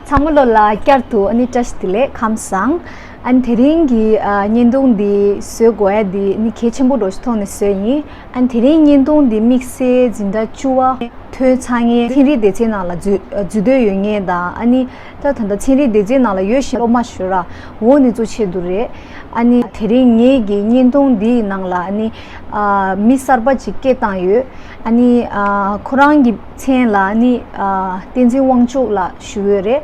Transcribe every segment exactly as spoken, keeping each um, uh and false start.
ཚང་མ་ལོ་ལ་བསྐྱར་དུ་ཨ་ནི་བཀྲ་ཤིས་བདེ་ལེགས། ཁམས་བཟང་། ཨ་ནི་དེ་རིང་གི་ཨ་བརྙན་ཐུང་འདི་བཟོ་དགོས་ཡ་འདི་ཨ་ནི་གལ་ཆེན་པོ་འདྲ་ཞིག་མཐོང་ནས་བཟོས་ཡིན། ཨ་ནི་དེ་རིང་བརྙན་ཐུང་འདི་དམིགས་བསལ་འཛིན་གྲྭ་བཅུ་པ་ཐོན་ཚར་མཁན་ཚན་རིག་སྡེ་ཚན་ནང་ལ་འཛུལ་འཛུལ་འདོད་ཡོད་མཁན་དང་། ཨ་ནི་ད་ད་ལྟ་ཚན་རིག་སྡེ་ཚན་ནང་ལ་ཡོད་བཞིན་སློབ་མ་ཞོ་ར་འོ་ནི་ཚོ་ཆེད་དུ་རེད། ཨ་ནི་དེ་རིང་ངེད་ཀྱི་བརྙན་ཐུང་འདིའི་ནང་ལ་ཨ་ནི་ཨ་མི་གསར་པ་ཅིག་སྐད་བཏང་ཡོད། ཨ་ནི་ཨ་ཁོ་རང་གི་མཚན་ལ་ཨ་ནི་ཨ་བསྟན་འཛིན་དབང་ཕྱུག་ལགས་ཞུ་གི་རེད།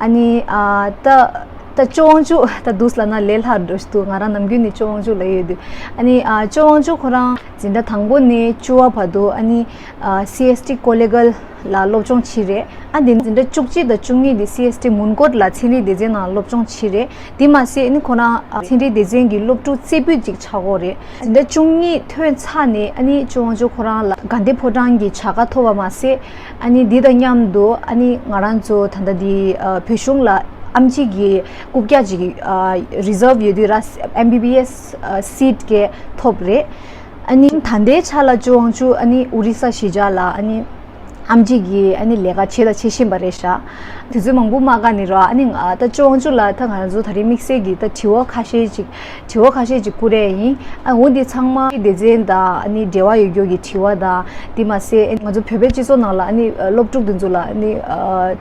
ཨ་ནི་ཨ་ད་ད་ཅོ་དབང་ཕྱུག་ད་འདུག་ལབ་ན་ལས་སླ་འགྲོ་ཞིག་འདུག་ང་རང་ནམ་རྒྱུན་ནས་ཅོ་དབང་ཕྱུག་ལབ་ཡོད་དུས། ཨ་ནི་ཨ་ཅོ་དབང་ཕྱུག་ཁོ་རང་འཛིན་གྲྭ་དང་པོ་ནས་བཅུ་པ་བར་དུ་ཨ་ནི་ཨ་སི་ཨེས་ཊི་ཀོ་ལེ་གྷལ་ལ་སློབ་སྦྱོང་བྱས་རེད། ཨ་འདི་འཛིན་གྲྭ་བཅུ་གཅིག་དང་བཅུ་གཉིས་དེ་སི་ཨེས་ཊི་མོན་གྷོ་ལ་ཚན་རིག་སྡེ་ཚན་ནང་སློབ་སྦྱོང་བྱས་རེད། དེ་མ་ཟད་ཨ་ནི་ཁོ་རང་ཚན་རིག་སྡེ་ཚན་གྱི་སློབ་ཕྲུག་རྩེ་ཕུད་ཅིག་ཆགས་ཀྱི་ཡོད་རེད། འཛིན་གྲྭ་བཅུ་གཉིས་ཐོན་ཚར་ནས་ཨ་ནི་ཅོ་དབང་ཕྱུག་ཁོ་རང་ལ་དགའ་ལྡན་ཕོ་བྲང་གི་བྱ་དགའ་ཐོབ་པ་མ་ཟད། ཨ་ནི་འདི་དང་མཉམ་དུ་ཨ་ནི་ང་རང་ཚོ་ད་ལྟ་འདི་ཨ་བོད་གཞུང་ལ་ཨེམ་ཆི་གི་རྐུབ་བཀྱག་ཅིག་ཨ་རི་ཛརབ་ཡོད་དུས་ར་ཨེམ་བི་བི་ཨེས་ཨ་སིཊ་གས་ཐོབ་རེད། ཨ་ནི་ད་ལྟའི་ཆ་ལ་ཅོ་དབང་ཕྱུག་ཨ་ནི་ཨོ་རི་ས་གཞིས་ཆགས་ལ་ཨ་ནི་ཨེམ་ཆི་གི་ཨ་ནི་ལས་ཀ་བྱས་དང་བྱེད་བཞིན་པ་རེད་ཤག་དུས་ཚོད་མང་པོ་མ་བཀག་ནས་ར། ཨ་ནི་ང་ད་ཅོ་དབང་ཕྱུག་ལ་ད་ང་ཚོ་ད་རེས་དམིགས་བསལ་གྱི་ད་དྲི་བ་ཁ་ཤས་ཅིག་དྲི་བ་ཁ་ཤས་ཅིག་བསྐུར་ཡས་ཡིན། ཨ་འོ་འདི་ཚང་མ་སྡེ་ཚན་དང་ཨ་ནི་འབྲེལ་བ་ཡོད་རྒྱུ་གི་དྲི་བ་དང་། དེ་མ་ཟད་ང་ཚོ་བོད་པའི་སྤྱི་ཚོགས་ནང་ལ་ཨ་ནི་སློབ་ཕྲུག་དེ་ཚོ་ལ་ཨ་ནི་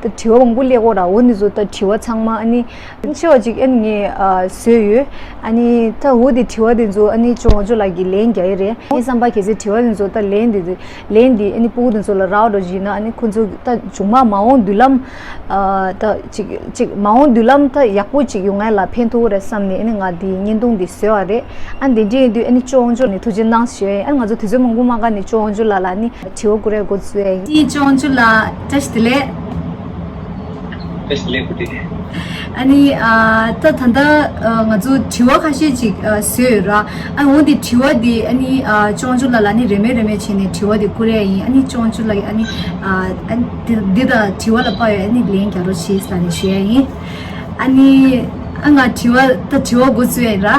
ད་དྲི་བ་མང་པོ་སླེབས་ཀྱི་ཡོད་ར། འོ་འདི་ཚོ་ད་དྲི་བ་ཚང་མ་ཨ་ནི་ཆེ་བ་ཅིག་ཨ་ནི་ངས་བཟོས་ཡོད། ཨ་ནི་ད་འོ་དེ་དྲི་བ་དེ་ཚོ་ཨ་ནི་ཅོ་དབང་ཕྱུག་ལགས་ཀྱིས་ལན་རྒྱག་ཡས་རེད། ངའི་བསམ་པ་གལ་སྲིད་དྲི་བ་དེ་ཚོ་ད་ལན་དེ་ཚོ་ལན་དེ་ཨ་ནི་སྤུ་གུ་དེ་ཚོ་ལ་རག་འགྲོ་བཞིན་ན། ཨ་ནི་ཁོ་ཚོ་ད་མཇུག་མ་མ་འོངས་མདུན་ལམ་ཨ་ད་ཅིག་ཅིག་མ་འོངས་མདུན་ལམ་ད་ཡག་པོ་ཅིག་ཡོང་ཡས་ལ་ཕན་ཐོགས་རེད་བསམ་ནས་ཨ་ནི་ང་དེ་བརྙན་ཐུང་དེ་བཟོས་པ་རེད། ཨ་ནི་དེ་འདྲ་ཡིན་དུས་ཨ་ནི་ཅོ་དབང་ཕྱུག་ནས་ཐུགས་རྗེ་གནང་ཞུ་ཡས་ཡིན། ཨ་ནི་ང་ཚོ་དུས་ཚོད་མང་པོ་མ་བཀག་ནས་ཅོ་དབང་ཕྱུག་ལགས་ལ་ཨ་ནི་དྲི་བ་བསྐུར་ཡས་འགོ་བཙུགས་ཡས་ཡིན། ཅོ་དབང་ཕྱུག་ལགས་བཀྲ་ཤིས་བདེ་ལེགས། བཀྲ་ཤིས་བདེ་ལེགས་བུ་ཁྲིད། ཨ་ནི་ཨ་ད་ད་ལྟ་ཨ་ང་ཚོ་དྲི་བ་ཁ་ཤས་ཅིག་ཨ་བཟོས་ཡོད་ར། ཨ་འོ་དེ་དྲི་བ་དེ་ཨ་ནི་ཨ་ཅོ་དབང་ཕྱུག་ལགས་ལ་ཨ་ནི་རེ་མོས་རེ་མོས་བྱས་ནས་དྲི་བ་དེ་བསྐུར་ཡས་ཡིན། ཨ་ནི་ཅོ་དབང་ཕྱུག་ལགས་ཀྱིས་ཨ་ནི་ཨ་ཨ་འདི་འདི་དང་དྲི་བ་ལ་དཔག་ཡོད་ཨ་ནི་ལན་རྒྱག་རོགས་བྱེད་ཟེར་ནས་ཞུ་ཡས་ཡིན། ཨ་ནི་ཨ་ང་དྲི་བ་ད་དྲི་བ་འགོ་བཙུགས་ཡས་ཡིན་ར།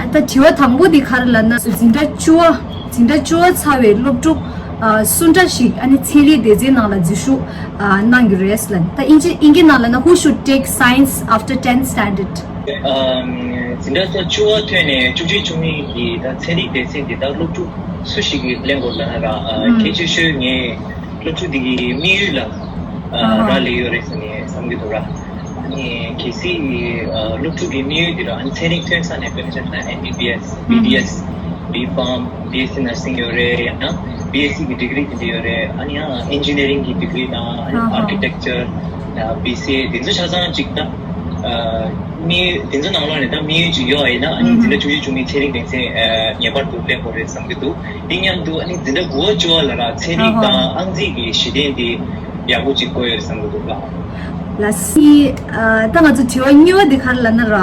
ཨ་ད་དྲི་བ་དང་པོ་དེ་ག་རེ་ལབ་ན། འཛིན་གྲྭ་བཅུ་པ་འཛིན་གྲྭ་བཅུ་པ་ཚར་བའི་སློབ་ཕྲུག་ཨ་སུ་འདྲ་ཞིག་ཨ་ནི་ཚན་རིག་སྡེ་ཚན་ནང་ལ་འཛུལ་ཞུགས་ཨ་གནང་རྒྱུ་རེད་ལབ། ད་དབྱིན་ཇི་དབྱིན་སྐད་ནང་ལབ་ན། Who should take science after tenth standard? ཨམ། འཛིན་གྲྭ་ཚོ་བཅུ་པ་ཐོན་ནས་བཅུ་གཅིག་བཅུ་གཉིས་ཀྱི་ད་ཚན་རིག་སྡེ་ཚན་འདི་དག་སློབ་ཕྲུག་སུ་ཞིག་གིས་ལེན་དགོས་ལབ་ན་ར། ཨ་ཨ་གལ་ཆེ་ཤོས་ངས་སློབ་ཕྲུག་འདི་གི་དམིགས་ཡུལ་ལ་ཨ་ཨ་ཧ་རག་ལས་ཡོད་རེད་ཟེར་ནས་བསམ་གྱི་འདུག་ར། ཨ་ནི་གལ་སྲིད་ཨ་སློབ་ཕྲུག་གི་དམིགས་ཡུལ་འདི་ར། ཨ་ནི་ཚན་རིག་ཐོན་ས་ནས་དཔེར་ན་ཆ་བཞག་ན་ཨེམ་བི་བི་ཨེས། ཨུ་ཧུ། བི་ཌི་ཨེས། བི་ཕཱམ། བི་ཨེས་སི་ནར་སིང་ཡོད་རེད། ཡང་ན་བི་ཨེས་སི་གི་ཌི་གི་རི་དེ་འདྲ་ཡོད་རེད། ཨ་ནི་ཡང་ཨིན་ཇི་ནི་ཡ་རིང་གི་ཌི་གི་རི་དང་། ཨ་ནི་ཨ་ཧ། ཨར་ཀི་ཊེག་ཅར་དང་། བི་སི་ཨེ་དེ་ཚོ་ཆ་ཚང་ཅིག་ད་ཨ་དམིགས་དེ་ཚོ་ནང་ལོགས་ནས་ད་དམིགས་ཡུལ་ཅིག་ཡོད་ཡིན་ན། ཨ་ནི་ཨུ་འཛིན་གྲྭ་ཧུ། བཅུ་གཅིག་བཅུ་གཉིས་ཚན་རིག་སྡེ་ཚན་ཨ་ངེས་པར་དུ་ལེན་དགོས་རེད་བསམ་གྱི་འདུག་དེ་མཉམ་དུ་ཨ་ནི་འཛིན་གྲྭ་དགུ་པ་བཅུ་པ་ལ་ར་ཚན་རིག་ཨ་ཧ། དང་ཨང་རྩིས་ཀྱི་གཞི་རྟེན་དེ་ཡག་པོ་ཅིག་དགོས་ཡོད་བསམ་གྱི་འདུག་ལགས། ལགས་སོ། ཨ་ད་ང་ཚོ་དྲི་བ་གཉིས་པ་འདི་ག་རེ་ལབ་ན་ར།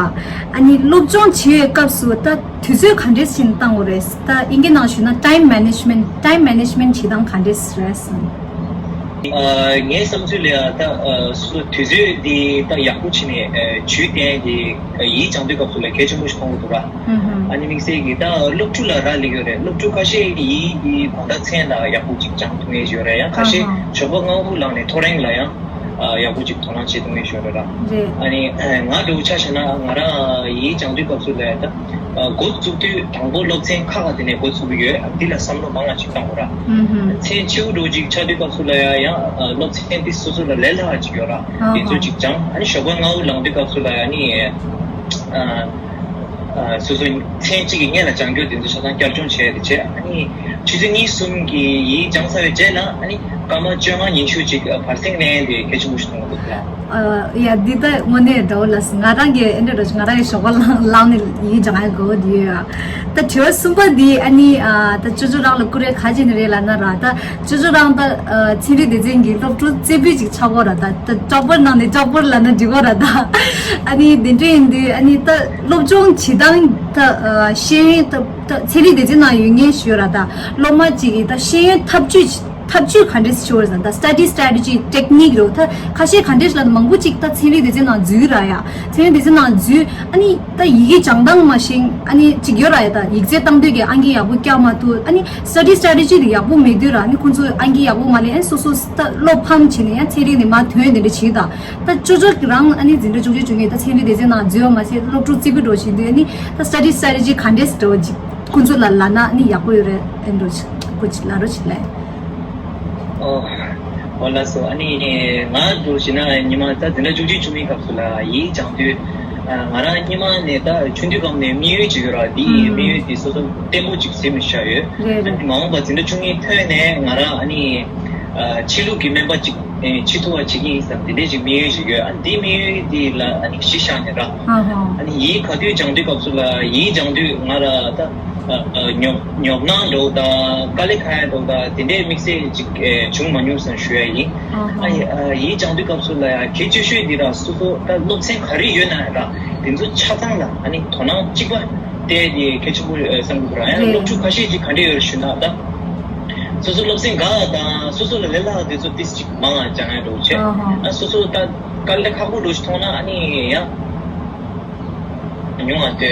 ཨ་ནི་སློབ་སྦྱོང་བྱེད་པའི་སྐབས་སུ་ད་དུས་ཚོད་ག་འདྲས་ཕྱིན་བཏང་དགོས་རེད། ད་དབྱིན་སྐད་ནང་ཞུས་ན་time management time management བྱེད་སྟངས་ག་འདྲས་རེད་བསམ། ཨ་ངའི་བསམ་ཚུལ་ལ་ཡ་ད་ཨ་སོ་དུས་ཚོད་འདི་ད་ཡག་པོ་བྱས་ནས་ཨ་ཇུས་བསྟན་དེ་ཡིག་སྦྱང་དུས་སྐབས་སུ་ལ་གལ་ཆེན་པོ་ཞིག་མཐོང་གི་འདུག་ར། ཨ་ནི་དམིགས་བསལ་གྱིས་ད་སློབ་ཕྲུག་ལ་རག་ལས་ཀྱི་ཡོད་རེད། སློབ་ཕྲུག་ཁ་ཤས་ཡིག་གི་གང་ལྟར་མཚན་ལ་ཡག་པོ་ཅིག་སྦྱང་ཐུབ་མཁན་ཞིག་ཡོད་རེད། ཡང་ཁ་ཤས་ཨ་ཧ། ཞོགས་པ་སྔ་པོ་ལངས་ནས་ཐོ་རངས་ལ་ཡང་ཨ་ཡག་པོ་ཅིག་དོ་སྣང་བྱེད་ཐུབ་མཁན་ཞིག་ཡོད་རེད་ལ། རེད། ཨ་ནི་ང་འདྲ་བོ་ཆ་བཞག་ན་ང་རང་ཡིག་སྦྱང་དུས་སྐབས་སུ་ལ་ད་ཨ་འགོ་བཙུགས་དུས་དང་པོ་སློབ་ཚན་ཁག་ཁག་དེ་ནས་འགོ་བཙུགས་ཀྱི་ཡོད། འདི་ལ་བསམ་བློ་མང་བ་ཅིག་བཏང་དགོས་ར། ཨུ་ཧུ། མཚན་ཆེ་བོ་འདྲ་བོ་ཅིག་ཆགས་དུས་སྐབས་སུ་ལ་ཡང་ཡང་ཨ་སློབ་ཚན་འདི་སོ་སོ་ལ་ལས་སླ་བ་ཅིག་ཡོད་ར། ཨ་དེ་ཚོ་ཧ། ཅིག་སྦྱང་། ཨ་ནི་ཞོགས་པ་སྔ་པོ་ལངས་དུས་སྐབས་སུ་ལ་ཡང་ནི་ཨ། ཨ་སོ་སོ་མཚན་གཅིག་གི་སྔོན་ལ་སྦྱང་རྒྱུ་དེ་ཚོ་ཆ་ཚང་བསྐྱར་སྦྱོང་བྱས་ཏེ་བྱས། ཨ་ནི་ཆུ་ཚོད་གཉིས་གསུམ་གྱི་ཡིག་སྦྱངས་ཚར་བའི་རྗེས་ལ་ཨ་ནི་སྐར་མ་བཅོ་ལྔ་ཉི་ཤུ་ཅིག་བར་གསེང་ལེན་དེ་གལ་ཆེན་པོ་ཞིག་མཐོང་གི་འདུག་ལ། ཨ་ཡ་འདི་ད་དངོས་གནས་འདྲ་བོ་ལ་སོང་། ང་རང་གི་ཨེ་འདྲ་འདྲ་ཞིག་ང་རང་གི་ཞོགས་པ་ལངས་ལངས་ནས་ཡིག་སྦྱང་ཡ་དགའ་བོ་འདི་ཡོད་ཨ། ད་དྲི་བ་གསུམ་པ་འདི་ཨ་ནི་ཨ་ད་ཅོ་ཅོ་རང་ལ་བསྐུར་ཡས་ག་ཅི་ནས་རེད་ལབ་ན་ར། ད་ཅོ་ཅོ་རང་ད་ཨ་ཚན་རིག་སྡེ་ཚན་གྱི་སློབ་ཕྲུག་རྩེ་ཕུད་ཅིག་ཆགས་ཀྱི་ཡོད་ར། ད་ད་ཊོ་པར་ནང་ནས་ཊོ་པར་ལབ་ན་འགྲིག་གི་ཡོད་ར། ད་ཨ་ནི་དེ་འདྲ་ཡིན་དུས་ཨ་ནི་ད་སློབ་སྦྱོང་བྱེད་སྟངས་ད་ཨ་ཤེས་ཡོན་ད་ད་ཚན་རིག་སྡེ་ཚན་ནང་ཡོད་མཁན་ཞིག་ཡོད་ར། ད་སློབ་མ་ཅིག་གིས་ད་ཤེས་ཡོན་ཐབས་ཇུས་ ཐབས་ཇུས་ག་འདྲས་ཤོར་ཟེར་ན་ད་study strategy technique རོ་ད་ཁ་ཤས་ག་འདྲས་ལ་མང་པོ་ཅིག་ད་ཚན་རིག་སྡེ་ཚན་ནང་འཛུལ་ར་ཡ། ཚན་རིག་སྡེ་ཚན་ནང་འཛུལ་ཨ་ནི་ད་ཡི་གེ་སྦྱང་སྟངས་མ་ཤེས་ཨ་ནི་ཅིག་ཡོད་ར་ཡ། ད་ཡིག་ཚད་བཏང་དུས་ཀྱི་ཨང་ཀི་ཡག་པོ་བཀྱག་མ་ཐུབ་ཨ་ནི་study strategy དེ་ཡག་པོ་མེད་དུས་ར་ཨ་ནི་ཁོང་ཚོ་ཨང་ཀི་ཡག་པོ་མ་ལེན་ཨ་ནི་སོ་སོ་ད་བློ་ཕམ་བྱས་ནས་ཡང་ཚན་རིག་ནས་མར་ཐོན་དེ་འདྲ་བྱེད་ད། ད་ཅོ་ཅོ་རང་ཨ་ནི་འཛིན་གྲྭ་བཅུ་གཅིག་བཅུ་གཉིས་ད་ཚན་རིག་སྡེ་ཚན་ནང་འཛུལ་བ་མ་ཟད་སློབ་ཕྲུག་རྩིས་པའི་འགྲོ་བཞིན་དུས་ཨ་ནི་ད་study strategy ག་འདྲས་འགྲོ་ཅིག་ཁོང་ཚོ་ལ་ལབ་ན་ཨ་ནི་ཡག་པོ་ཡོད་རེད་ཨེ་འགྲོ་ཅིག་ཁོ་ཅིག་ལབ་རོགས་ཅིག་ལབ། ཨོ། ཨོ་ལགས་སོ། ཨ་ནི་ང་འགྲོ་བཞིན་ན་ཉི་མ་ད་འཛིན་གྲྭ་བཅུ་གཅིག་བཅུ་གཉིས་སྐབས་སུ་ལ་ཡིག་སྦྱང་དུས་ང་རང་སྔོན་མ་ནས་ད་ཆུང་དུས་སྒང་ནས་དམིགས་ཡུལ་ཅིག་ཡོད་ར། དེ་ཡི་དམིགས་ཡུལ་དེ་སོ་སོ་བརྟན་པོ་ཅིག་ཟིན་མི་ཤ་ཡོད། རེད་རེད། མ་འོངས་པ་འཛིན་གྲྭ་བཅུ་གཉིས་ཐོན་ནས་ང་རང་ཨ་ནི་ཆོས་ལུགས་ཀྱི་སྨན་པ་ཅིག་ཨེ་བྱེད་ཐུབ་པ་བྱེད་ཀྱི་ཡིན་བསམ་དེ་འདྲས་ཅིག་དམིགས་ཡུལ་ཞིག་ཡོད། ཨ་འདི་དམིགས་ཡུལ་འདི་ལ་ཨ་ནི་གཞི་བཞག་ནས་ར། ཨ་ནི་ཡིག་ག་དུས་སྦྱང་དུས་སྐབས་སུ་ལ་ཡིག་སྦྱང་དུས་ང་ར་ད་ཉོབ་ཉོབ་སྣང་འདྲ་བོ་དང་དཀའ་ལས་ཁག་ཡ་འདྲ་བོ་དང་དེ་འདྲས་དམིགས་བསལ་ཅིག་ཨེ་བྱུང་མ་མྱོང་བསམ་ཞུ་ཡ་ཡིན། ཨ་ནི་ཡིག་སྦྱང་དུས་སྐབས་སུ་ལ་ཡ་གལ་ཆེ་ཤོས་འདི་ར་སོ་སོ་ད་སློབ་ཚན་ག་རེ་ཡོད་ན་ར་དེ་ཚོ་ཆ་ཚང་ལ་ཨ་ནི་དོ་སྣང་གཅིག་པ་དེ་དེ་གལ་ཆེན་པོ་ཨེ་བསམ་གྱི་འདུག་ར། ཡང་རེད། སློབ་ཕྲུག་ཁ་ཤས་ཀྱིས་ག་འདྲས་ཡོད་ཞུ་ན་ད་སོ་སོ་སློབ་ཚན་འགའ་དང་སོ་སོ་ལ་ལས་སླ་བ་དེ་ཚོ་ཏིས་ཅིག་མང་ང་སྦྱང་ཡ་འགྲོ་བྱས། ཨ་སོ་སོ་ད་དཀའ་ལས་ཁག་པོ་འགྲོ་ཞིག་མཐོང་ན་ཨ་ནི་ཡང་ཉུང་བ་དེ་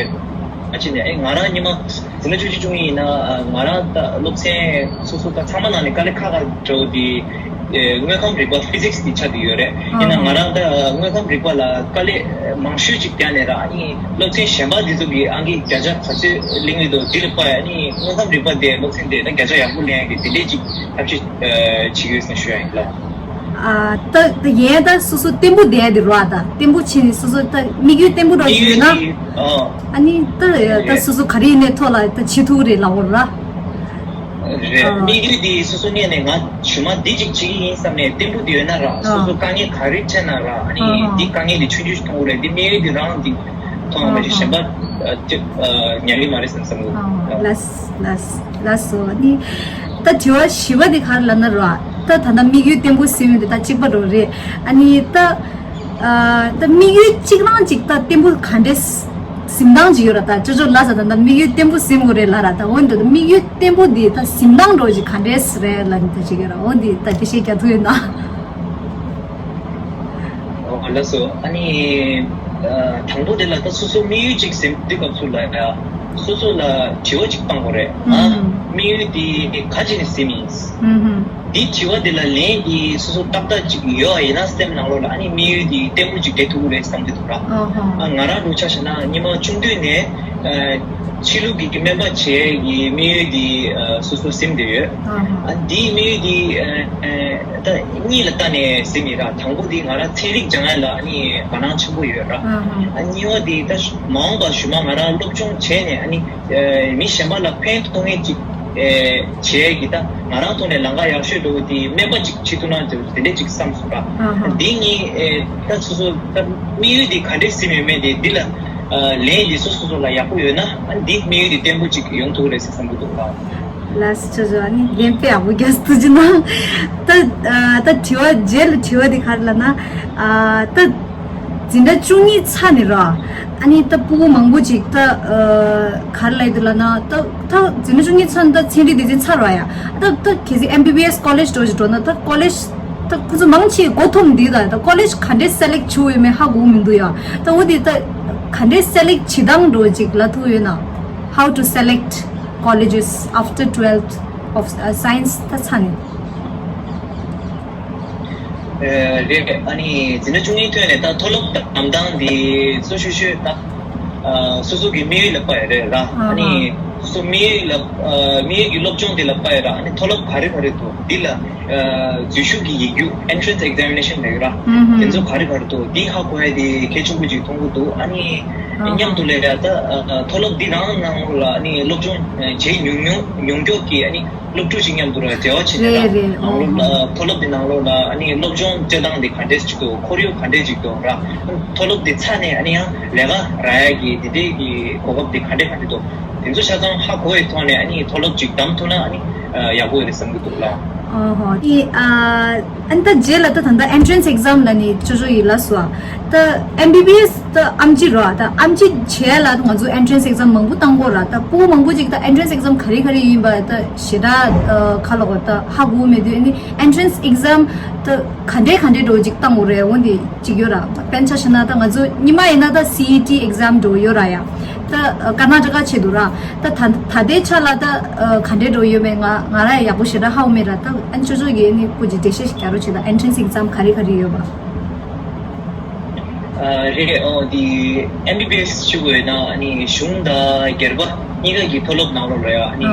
ཨ་ཅི་ནས་ཨེ་ང་རང་ཉི་མ་འཛིན་གྲྭ་བཅུ་གཅིག་བཅུ་གཉིས་ཡིན་ན་ང་རང་ད་སློབ་ཚན་སོ་སོ་ད་ཚང་མ་ནང་ནས་དཀའ་ལས་ཁག་ཁག་འགྲོ་དེ། ཨེ་དངོས་ཁམས་རིག་པ་ཕི་ཛིག་སི་དེ་ཆགས་ཀྱི་ཡོད་རེད། ཡིན་ན་ང་རང་ད་དངོས་ཁམས་རིག་པ་ལ་དཀའ་ལས་མང་ཤོས་ཅིག་བརྒྱབ་ནས་ར་ཨ་ནི་སློབ་ཚན་གཞན་པ་འདི་ཚོ་གི་ཨང་ཀི་བརྒྱ་ཆ་ག་ཚོད་ལེན་གྱི་འདུག་འདི་ལ་དཔག་ཡ་ཨ་ནི་དངོས་ཁམས་རིག་པ་དེ་སློབ་ཚན་དེ་ད་བརྒྱ་ཆ་ཡག་པོ་ལེན་ཡ་གི་དེ་འདྲས་ཅིག་ཐབས་ཤེས་ཨེ་བྱེད་ཀྱི་ཡོད་ཟེར་ཞུ་ཡ་ཡིན་ལགས། ཨ་ད་ད་ཡིན་ད་སོ་སོ་བརྟན་པོ་བསྡད་དེ་རོ་ཨ་ད་བརྟན་པོ་བྱས་ནས་སོ་སོ་ད་དམིགས་ཡུལ་བརྟན་པོ་འདྲ་ཞིག་ཡོད་ན། དམིགས་ཡུལ་དེ་ཨ། ཨ་ནི་ད་ད་རེད། སོ་སོ་ག་རེ་ཡིན་ནའི་ཐོག་ལ་ད་བྱེད་ཐུབ་རེད་ལབ་འོ་ར། རེད། ཨ། དམིགས་ཡུལ་དེ་སོ་སོ་ངོས་ནས་ང་ཞུ་མ་འདི་གཅིག་བྱེད་ཀྱི་ཡིན་བསམ་ནས་བརྟན་པོ་དེ་ཡོད་ན་ར་ཨ། སོ་སོ་དཀའ་ངལ་ག་རེ་འཕྲད་ན་ར་ཨ་ནི་ཨ་ཧ། འདི་དཀའ་ངལ་དེ་ཆུང་ཆུང་ཞིག་མཐོང་གི་རེད། འདི་དམིགས་ཡུལ་དེ་རང་འདི་མཐོང་བ་མ་ཨ་གཞི་ཧ། གཞན་པ་ཨ་ཅིག་ཨ་ཉན་གི་མ་རེད་བསམ་བསམ་གི་ཨ་ཧ། ལགས་ལགས་ལགས་སོ། ཨ་ནི་ད་དྲི་བ་བཞི་པ་དེ་ག་རེ་ལབ་ན་ར། ད་ད་ལྟ་དམིགས་ཡུལ་བརྟན་པོ་ཟིན་ཡོད་དེ་ད་གཅིག་པ་རོ་རེད། ཨ་ནི་ད་ཨ་ད་དམིགས་ཡུལ་གཅིག་རང་གཅིག་ད་བརྟན་པོ་ག་འདྲས་ཟིན་སྟངས་ཅིག་ཡོད་ར། ད་ཅོ་ཅོ་ལ་ས་ད་ད་དམིགས་ཡུལ་བརྟན་པོ་ཟིན་དགོས་རེད་ལ་ར། ད་འོན་ཏེ་ད་དམིགས་ཡུལ་བརྟན་པོ་འདི་ད་ཟིན་སྟངས་འགྲོ་ཅིག་ག་འདྲས་རེད་ལ་ནི་ད་ཅིག་ཡོད་ར། འོ་འདི་ད་དེ་ཤེས་རྒྱ་ཐུ་ཡོད་ན། ཨོ་ལགས་སོ། ཨ་ནི་ཨ་དང་པོ་དེ་ལ་ད་སོ་སོ་དམིགས་ཡུལ་གཅིག་ཟིན་དུས་སྐབས་སུ་ལ་ཡ་སོ་སོ་ལ་དྲི་བ་གཅིག་བཏང་དགོས་རེད། ང་ཨུམ་དམིགས་ཡུལ་འདི་ག་ཅིག་ནས་ཟིན་ཡིན། ཨུམ་ཧུམ། འདི་དྲི་བ་འདི་ལ་ལན་འདི་སོ་སོ་ཏག་ཏག་ཅིག་ཡོད་པ་ཡིན་ན་སེམས་ནང་ལོགས་ལ་ཨ་ནི་དམིགས་ཡུལ་འདི་བརྟན་པོ་ཅིག་བསྡད་ཐུབ་ཀྱི་རེད་བསམ་གྱི་འདུག་ར། ཨ་ཧ། ཨ་ང་རང་ལུགས་ཆ་བཞག་ན་སྔོན་མ་ཆུང་དུས་ནས་ཨ་ཆོས་ལུགས་ཀྱི་སྨན་པ་བྱེད་ཀྱི་དམིགས་ཡུལ་འདི་ཨ་སོ་སོ་སེམས་བསྡད་ཡོད། ཨ་ཧ། ཨ་འདིའི་དམིགས་ཡུལ་འདི་ཨ་ཨ་ད་གཉིས་ལ་བལྟས་ནས་ཟིན་ཡིན་ར། དང་པོ་འདི་ང་རང་ཚན་རིག་སྦྱང་ཡ་ལ་ཨ་ནི་དགའ་སྣང་ཆེན་པོ་ཡོད་ར། ཨ་ཧ། ཨ་གཉིས་པ་འདི་ད་མ་འོངས་པ་གཞུག་མ་ང་རང་སློབ་སྦྱོང་བྱས་ནས་ཨ་ནི་ཨ་མི་གཞན་པ་ལ་ཕན་ཐོགས་མཁན་ཅིག་ཨེ་བྱས་ཀྱི་ད་ང་རང་ཐོག་ནས་ལམ་ཁ་ཡག་ཤོས་འགྲོ་བ་དེ་སྨན་པ་ཅིག་བྱེད་ཐུབ་ན་དེ་འདྲས་ཅིག་བསམ་སོང་ར། ཨ་ཧ། འདི་གཉིས་ཨེ་ད་སོ་སོ་ད་དམིགས་ཡུལ་འདི་ག་འདྲས་ཟིན་ཡོད་མེད་དེ་འདི་ལ་ཨ་ལན་འདི་སོ་སོ་སོ་ལ་ཡག་པོ་ཡོད་ན་ཨ་འདི་དམིགས་ཡུལ་འདི་བརྟན་པོ་ཅིག་ཡོང་ཐུབ་ཀྱི་རེད་ཟེར་བསམ་གྱི་འདུག་ར། ལགས་སོ། ཅོ་ཅོ་ཨ་ནི་ལན་དཔེ་ཡག་པོ་རྒྱག་ཐུབ་ཀྱི་ན། ད་ཨ་ད་དྲི་བ་རྗེས་ལ་དྲི་བ་འདི་ག་རེ་ལབ་ན་ཨ་ད། འཛིན་གྲྭ་བཅུ་གཉིས་ཚར་ནས་ར། ཨ་ནི་ད་སྤུ་གུ་མང་པོ་ཅིག་ད་ཨ་ག་རེ་ལབ་ཡོད་འདུག་ལབ་ན་ད་ད་འཛིན་གྲྭ་བཅུ་གཉིས་ཚར་ནས་ད་ཚན་རིག་སྡེ་ཚན་ཚར་བ་ཡ། ད་ད་གལ་སྲིད་ཨེམ་བི་བི་ཨེས་ཀོ་ལེཇ་འགྲོ་ཞིག་འགྲོ་ན་ད་ཀོ་ལེཇ་ད་ཁོ་ཚོ་མང་ཆེ་མགོ་འཐོམ་འདི་ད་ད་ཀོ་ལེཇ་ག་འདྲས་སེ་ལེག་བྱུང་ཡོད་མེད་ཧ་གོ་མི་འདུག་ཡ། ད་འོ་དེ་ད་ག་འདྲས་སེ་ལེག་བྱེད་སྟངས་འགྲོ་ཅིག་ལབ་ཐུབ་ཡོད་ན། How to select colleges after twelfth of uh, science ད་ཚར་ནས། ཨེ་རེད། ཨ་ནི་འཛིན་གྲྭ་བཅུ་གཉིས་ཐོན་ནས་ད་མཐོ་སློབ་བདམས་སྟངས་འདི་གཙོ་ཤོས་ཤོས་ད་ཨ་སོ་སོ་གི་དམིགས་ཡུལ་ལ་དཔག་ཡོད་རེད་ར། ཨ་ཨ་ནི་སོ་སོ་དམིགས་ཡུལ་ལ་ཨ་དམིགས་ཡུལ་གྱི་སློབ་སྦྱོང་འདི་ལ་དཔག་ཡོད་ར། ཨ་ནི་མཐོ་སློབ་ག་རེ་ག་རེ་འདུག་འདི་ལ་ཨ་འཛུལ་ཞུགས་ཀྱི་ཡིག་རྒྱུགས་entrance examination རེད་ར། ཨུ་ཧུམ། དེ་ཚོ་ག་རེ་ག་རེ་འདུག་འདི་ཧ་གོ་ཡ་དེ་གལ་ཆེན་པོ་ཅིག་མཐོང་གི་འདུག་ཨ་ནི་ཨ་ཨ་མཉམ་དུ་ལས་ཡ་ད་ཨ་མཐོ་སློབ་འདི་རང་ནང་ལ་ཨ་ནི་སློབ་སྦྱོང་བྱེད་མྱོང་མྱོང་མྱོང་མཁན་གྱི་ཨ་ནི་སློབ་ཕྲུག་ཅིག་མཉམ་དུ་ར་འབྲེལ་བ་བྱས་ནས་ར། རེད་རེད། ནང་ལོགས་ལ་མཐོ་སློབ་དེ་ནང་ལོགས་ལ་ཨ་ནི་སློབ་སྦྱོང་སྤྲད་སྟངས་དེ་ག་འདྲས་ཅིག་འདུག་ཁོར་ཡུག་ག་འདྲས་ཅིག་འདུག་ར། མཐོ་སློབ་དེ་ཚར་ནས་ཨ་ནི་ཡང་ལས་ཀ་རག་ཡ་གི་དེ་འདྲས་ཀྱི་གོ་སྐབས་དེ་ག་འདྲས་ག་འདྲས་འདུག་དེ་ཚོ་ཆ་ཚང་ཧ་གོ་བའི་ཐོག་ནས་ཨ་ནི་མཐོ་སློབ་ཅིག་བདམས་ཐུབ་ན་ཨ་ནི་ ཡག་པོ་ཡོད་རེད་བསམ་གྱི་འདུག་ལ། ཨོ་ཧོ། ཨི་ཨ་ཨན་ད་རྗེས་ལ་ད་ད་ལྟ་entrance exam་ལ་ནི་ཅོ་ཅོ་ཡི་ལ་སོ་ད་ཨེམ་བི་བི་ཨེས་ད་ཨམ་ཅི་རོ་ད་ཨམ་ཅི་བྱས་ལ་ད་ང་ཚོ་entrance exam་མང་པོ་བཏང་གོ་ར་ད་སྤུ་གུ་མང་པོ་ཅིག་ད་entrance exam་ག་རེ་ག་རེ་ཡིན་པ་ད་ཞེ་དྲག་ཁ་ལོ་གོ་ད་ཧ་གོ་མེད་དུས་ཨ་ནི་entrance exam་ད་ག་འདྲས་ག་འདྲས་འགྲོ་ཅིག་བཏང་གོ་རེད་འོན་ཏེ་ཅིག་ཡོད་ར་དཔེར་ན་ཆ་བཞག་ན་ད་ང་ཚོ་ཉི་མ་ཡིན་ན་ད་སི་ཨི་ཊི་exam་འགྲོ་ཡོད་ར་ཡ། ད་ཀར་ན་ཊ་ཀ་ཆེད་དུ་ར། ད་ད་ད་ལྟའི་ཆ་ལ་ད་ག་འདྲས་འགྲོ་ཡོད་མེད་ང་ང་ར་ཡག་པོ་ཞེ་དྲག་ཧ་གོ་མེད་ར། ད་ཨན་ཅོ་ཅོ་གིས་ནི་སྐུ་མཁྱེན་འགྲེལ་བཤད་ཞིག་རྒྱག་རོགས་བྱེད་ད་entrance exam་ག་རེ་ག་རེ་ཡོད་པ། རེད། ཨོ་དེ་ཨེམ་བི་བི་ཨེས་ཞུ་དགོས་ན་ཨ་ནི་གཞུང་དང་སྒེར་པ་གཉིས་ཀ་གི་མཐོ་སློབ་ནང་ལོགས་ལ་ཡ་ཨ་ནི་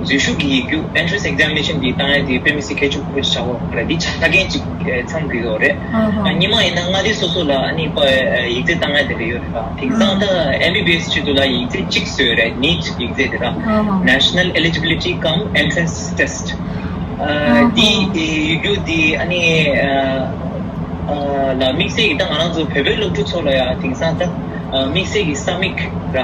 འཛུལ་ཞུགས་ཀྱི་ཡིག་རྒྱུགས་entrance examination་དེ་བཏང་ཡ་དེ་དཔེ་མི་སྲིད་གལ་ཆེན་པོ་ཞིག་ཆགས་ཡོད་རེད། འདི་ཆ་རྐྱེན་ཅིག་ཚང་དགོས་ཡོད་རེད། ཨ་ཉི་མ་ཡིན་ན་མངའ་སྡེ་སོ་སོ་ལ་ཨ་ནི་པ་ཡིག་ཚད་བཏང་ཡ་དེ་འདྲ་ཡོད་རེད་པ། དེང་སང་ད་ཨེམ་བི་བི་ཨེས་ཆེད་དུ་ལ་ཡིག་ཚད་གཅིག་བཟོས་རེད། ནིཊ་ཡིག་ཚད་དེ་ར་National Eligibility cum Entrance Test། འདི་ཡིག་རྒྱུགས་འདི་ཨ་ནི་ལ་དམིགས་བསལ་གྱི་ད་ང་རང་ཚོ་བོད་པའི་སློབ་ཕྲུག་ཚོ་ལ་ཡང་དེང་སང་ད་དམིགས་བསལ་གྱི་ས་མིག་ར་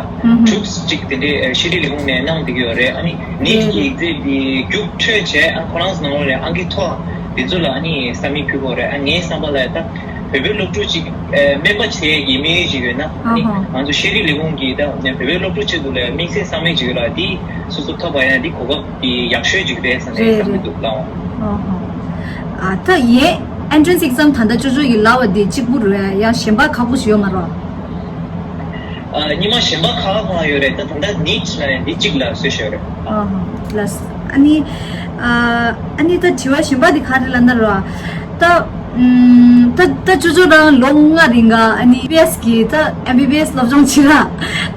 དྲུག་ཅིག་དེ་འདྲའི་ཤེས་རིག་ལས་ཁུངས་ནས་གནང་བསྡད་ཀྱི་ཡོད་རེད། ཨ་ནི་ནིཊ་ཡིག་ཚད་འདི་རྒྱུགས་འཕྲོད་བྱས་ཨ་ཁོ་རང་ཚོ་ནང་ལོགས་ནས་ཨང་ཀི་མཐོ་བ་དེ་ཚོ་ལ་ཨ་ནི་ས་མིག་ཕུལ་གྱི་ཡོད་རེད། ཨ་ངའི་བསམ་པ་ལ་ད་བོད་པའི་སློབ་ཕྲུག་ཅིག་སྨན་པ་བྱེད་ཡས་ཀྱི་དམིགས་ཡུལ་ཅིག་ཡོད་ན་ཨ་ནི་ང་ཚོ་ཤེས་རིག་ལས་ཁུངས་ཀྱིས་ད་བོད་པའི་སློབ་ཕྲུག་ཆེད་དུ་ལ་དམིགས་བསལ་ས་མིག་ཅིག་ཡོད་ལ་འདི་སོ་སོ་ཐོབ་པ་ཡང་འདི་གོ་སྐབས་འདི་ཡག་ཤོས་ཅིག་རེད་བསམ་ནས་བསམ་གྱི་འདུག་ལགས། ཨ་ད་ཡས་entrance exam་ད་ལྟ་ཅོ་ཅོ་ཡི་ལབ་པ་འདི་གཅིག་པུ་རེད་ཡང་གཞན་པ་ཁག་པོ་ཞིག་ཡོད་མ་རེད། ཉི་མ་གཞན་པ་ཁག་ཁག་ཡོད་རེད། ད་ད་ལྟ་ནིཊ་ལ་ཡང་འདི་གཅིག་ལ་བཟོས་ཤོད་རེད། ལགས། ཨ་ནི་ཨ་ནི་ད་དྲི་བ་གཞན་པ་འདི་ག་རེ་ལབ་ན་རོ། ད་ད་ད་ཅོ་ཅོ་རང་ལོ་ལྔ་རིང་ག་ཨ་ནི་བི་ཨེས་གི་ད་ཨེམ་བི་བི་ཨེས་སློབ་སྦྱོང་བྱེད་ལ་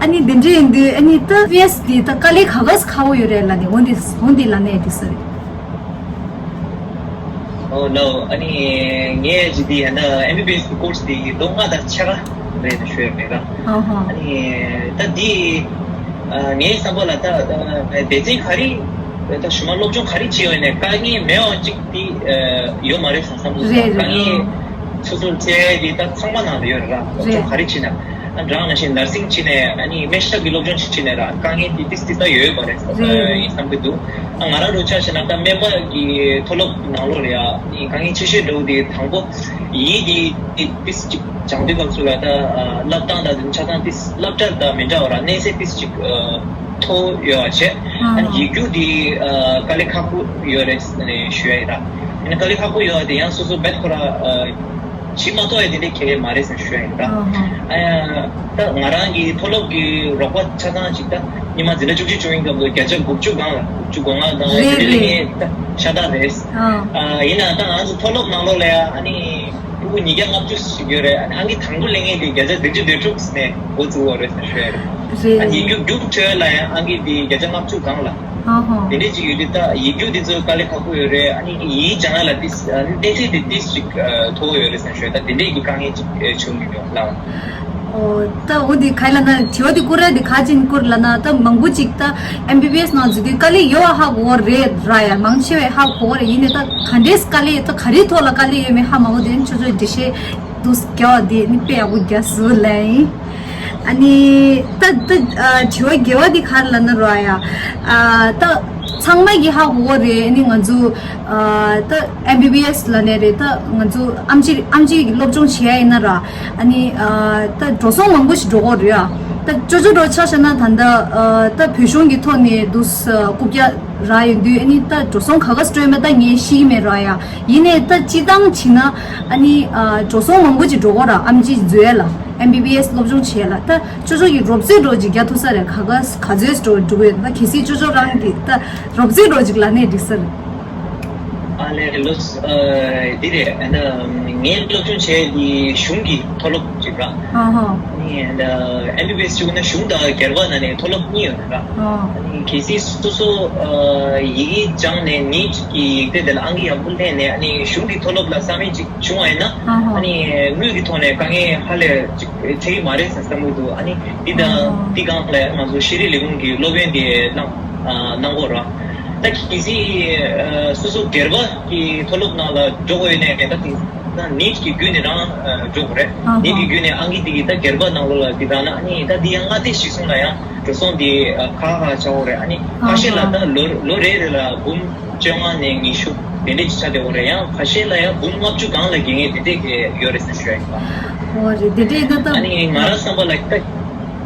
ཨ་ནི་འདི་འདྲ་ཡིན་དུས་ཨ་ནི་ད་བི་ཨེས་འདི་ད་དཀའ་ལས་ག་ག་ཁག་པོ་ཡོད་རེད་ལབ་ནས་འོན་ཏེ་འོན་ཏེ་ལབ་ནས་འགྲིག་ས་རེད། ཨོ་ལོ། ཨ་ནི་ངས་ཇི་དེ་ཡང་ན་ཨེམ་བི་བི་ཨེས་ཀྱི་ཀོར་སི་དེ་ལོ་ལྔ་དང་ཕྱེད་ཀ་རེད་ཞུ་ཡ་མེད་ལ། ཨ་ནི་ད་དེ་ངའི་བསམ་པ་ལ་ད་སྡེ་ཚན་ག་རེ་ད་ཞུ་མ་སློབ་སྦྱོང་ག་རེ་བྱེད་ཡོད་ནས་དཀའ་ངལ་མེད་པ་ཅིག་དེ་ཡོད་མ་རེད་བསམ་བསམ་བློ་རེད་དཀའ་རེད། ངལ་སོ་སོར་བཙལ་དེ་ད་ཚང་མ་ནང་དུ་ཡོད་རེད་ར། སློབ་སྦྱོང་ག་རེ་བྱེད་ན། ཨ་རང་ནང་བཞིན་ནར་སིང་བྱས་ནས་ཨ་ནི་སྨན་ཞབས་ཀྱི་སློབ་སྦྱོང་བྱས་ནས་ར་དཀའ་ངལ་དེ་ཏིས་ཏིས་ད་ཡོད་པ་རེད་ཡིན་བསམ་གྱི་འདུག་ཨ་ང་རང་རུ་ཆ་བྱས་ན་ད་སྨན་པ་གི་མཐོ་སློབ་ནང་ལོགས་ལ་ཡ་ཨ་ནི་དཀའ་ངལ་ཆེ་ཤོས་འགྲོ་དེ་དང་པོ་ཡིན་དེ་ཏིས་ཅིག་སྦྱང་དུས་སྐབས་སུ་ལ་ད་བསླབ་སྟངས་དང་དེ་ཆ་ཚང་ཏིས་སློབ་གྲྭ་དང་མི་འདྲ་བ་ར་གནས་ཚད་ཏིས་ཅིག་མཐོ་ཡོད་པ་བྱས་ཨ་ནི་ཡིག་རྒྱུགས་དེ་དཀའ་ལས་ཁག་པོ་ཡོད་རེད་ཞུ་ཡ་ཡིན་ར། ཨ་ནི་དཀའ་ལས་ཁག་པོ་ཡོད་པ་དེ་ཡང་སོ་སོ་བེད་ཁོ་ར་ཇི་མ་གཏོགས་ཡ་དེ་འདྲའི་ཁྱད་མ་རེད་ཟེར་ཞུ་ཡ་ཡིན་ད། ཨ་ཡ། ད་ང་རང་གི་མཐོ་སློབ་ཀྱི་རོགས་པ་ཆ་ཚང་ཅིག་ད་ཉི་མ་འཛིན་གྲྭ་བཅུ་གཅིག་བཅུ་གཉིས་སྐབས་སུ་བརྒྱ་ཆ་དགུ་བཅུ་སྒང་ལ་དགུ་བཅུ་གོ་ལྔ་དང་ཡ་དེ་འདྲའི་ལེན་མཁན་ད་ཤ་སྟག་རེད། ཨ་ཡིན་ན་ད་ང་ཚོ་མཐོ་སློབ་ནང་ལོགས་ལ་ཡ་ཨ་ནི་ཕྲུ་གུ་ཉིས་བརྒྱ་ལྔ་བཅུ་ཞིག་ཡོད་རེད། ཨ་ནི་ཨང་ཀི་དང་པོ་ལེན་མཁན་དེ་བརྒྱ་ཆ་བདུན་ཅུ་དོན་དྲུག་ནས་འགོ་བཙུགས་པ་རེད་ཟེར་ཞུ་ཡ་རེད། ཨ་ནི་ཡིག་རྒྱུགས་རྒྱུགས་འཕྲོད་ལ་ཡ་ཨང་ཀི་དེ་བརྒྱ་ཆ་ལྔ་བཅུ་སྒང་ལ། ཨ་ཧོ། དེ་འདྲས་ཅིག་ཡོད་དུས་ད་ཡིག་རྒྱུགས་དེ་ཚོ་དཀའ་ལས་ཁག་པོ་ཡོད་རེད། ཨ་ནི་ཡིག་སྦྱང་ཡ་ལ་ཏིས་གནས་ཚད་དེ་ཏིས་ཅིག་མཐོ་བོ་ཡོད་རེད་བསམ་ཞུ། ད་དེ་འདྲས་ཀྱི་དཀའ་ངལ་ཅིག་བྱུང་མི་ཡོང་ལགས། ཨོ་ད་འོ་དེ་ག་ལ་ན་དྲི་བ་དེ་བསྐུར་ར་དེ་ག་ཅིག་བསྐུར་ལ་ན་ད་མང་པོ་ཅིག་ད་ཨེམ་བི་བི་ཨེས་ནང་འཛུལ་དུས་དཀའ་ལས་ཡོད་པ་ཧ་གོ་རེད་ར་ཡ་མང་ཆེ་བས་ཧ་གོ་རེད། ཡིན་ནའི་ད་ག་འདྲས་དཀའ་ལས་ད་ག་རེའི་ཐོག་ལ་དཀའ་ལས་ཡོད་མེད་ཧ་མ་གོ་དེ་ཆོ་ཆོ་འགྲེལ་བཤད་དུ་རྒྱག་པ་དེ་ནི་དཔེ་ཡག་པོ་རྒྱག་སུ་ལ་ཡིན། ཨ་ནི་ད་ད་དྲི་བ་དགེ་བ་འདི་ག་རེ་ལབ་ན་རོ་ཡ། ད་ཚང་མ་གི་ཧ་གོ་གོ་རེད། ཨ་ནི་ང་ཚོ་ད་ཨེམ་བི་བི་ཨེས་ལབ་ནས་རེད། ད་ང་ཚོ་ཨམ་ཆི་ཨམ་ཆི་གི་སློབ་སྦྱོང་བྱེད་ཡ་ཡིན་ན་ར། ཨ་ནི་ད་འགྲོ་སོང་མང་པོ་ཞིག་འགྲོ་གོ་རེད་ཡ། ད་ཅོ་ཅོ་འགྲོ་ཆ་བཞག་ན་ད་ད་ད་བོད་གཞུང་གི་ཐོག་ནས་འདུག་རྐུབ་བཀྱག་རག་ཡོང་དུས་ཨ་ནི་ད་འགྲོ་སོང་ག་ག་སྤྲོད་མེད་ད་ངས་ཤེས་ཀྱི་མེད་ར་ཡ། ཡིན་ནའི་ད་སྤྱི་བཏང་བྱས་ན་ཨ་ནི་འགྲོ་སོང་མང་པོ་ཅིག་འགྲོ་གོ་ར། ཨམ་ཆི་འཛུལ་ཡ་ལ་ཨེམ་བི་བི་ཨེས་སློབ་སྦྱོང་བྱེད་ཡ་ལ་ད་ཅོ་ཅོ་གི་རོབ་ཙེ་འགྲོ་ཅིག་རྒྱག་ཐུབ་ས་རེད། ག་ག་ག་ཚོད་འགྲོ་འགྲོ་གི་ཡོད་ད་གལ་སྲིད་ཅོ་ཅོ་རང་གི་ད་རོབ་ཙེ་འགྲོ་ཅིག་ལ་ནས་འགྲིག་ས་རེད། ཨ་ལས་ལོས་འདི་རེད། ངས་སློབ་སྦྱོང་བྱས་དེ་གཞུང་གི་མཐོ་སློབ་ཅིག་ར། ཨ་ཧ། ཨེམ་བི་བི་ཨེས་བྱུང་ན་གཞུང་དང་སྒེར་པ་ནང་ནས་མཐོ་སློབ་གཉིས་ཡོད་ར། ཨ། གལ་སྲིད་སོ་སོ་ཡིག་སྦྱངས་ནས་ནིཊ་གི་ཡིག་ཚད་དེ་ལ་ཨང་ཀི་ཡག་པོ་ལེན་ནས་གཞུང་གི་མཐོ་སློབ་ལ་ས་མིག་ཅིག་བྱུང་བ་ཡིན་ན་ཨ་ཧ། དངུལ་གི་ཐོག་ནས་དཀའ་ངལ་ཧ་ལས་ཅིག་འཕྲད་ཀྱི་མ་རེད་བསམ་གྱི་འདུག་ཨ་ནི་འདི་དང་འདི་སྒང་ལ་ང་ཚོ་ཤེས་རིག་ལས་ཁུངས་ཀྱི་སློབ་ཡོན་དེ་གནང་གནང་དགོས་ར། ད་གལ་སྲིད་སོ་སོ་སྒེར་པ་གི་མཐོ་སློབ་ནང་ལ་འགྲོ་དགོས་ཡོད་ནའི་ད་དེང་ ད་ནིཊ་གི་བརྒྱུད་ནས་རང་འགྲོ་དགོས་རེད། ཨ་ཧ། ནིཊ་གི་བརྒྱུད་ནས་ཨང་ཀི་དེ་གི་ད་སྒེར་པ་ནང་ལོགས་ལ་དེ་དང་ན་ཨ་ནི་ད་དེ་ཡང་མངའ་སྡེ་གཞིར་བཟུང་ལ་ཡང་འགྲོ་སོང་དེ་ཁག་ཁག་ཆགས་ཡོད་རེད། ཨ་ནི་ཁ་ཤས་ལ་ད་ལོ་ལོ་རེ་རེ་ལ་འབུམ་བཅོ་ལྔ་ནས་ཉི་ཤུ་དེ་འདྲས་ཅིག་ཆགས་བསྡད་ཡོད་རེད། ཡང་ཁ་ཤས་ལ་ཡང་འབུམ་ལྔ་བཅུ་སྒང་ལ་འགྱེལ་མཁན་དེ་འདྲས་ཀྱི་ཡོད་རེད་ཟེར་ཞུ་ཡ་ཡིན་པ། ཨོ་རེད། དེ་འདྲས་ད་ད། ཨ་ནི་ང་རང་བསམ་པ་ལ་ད།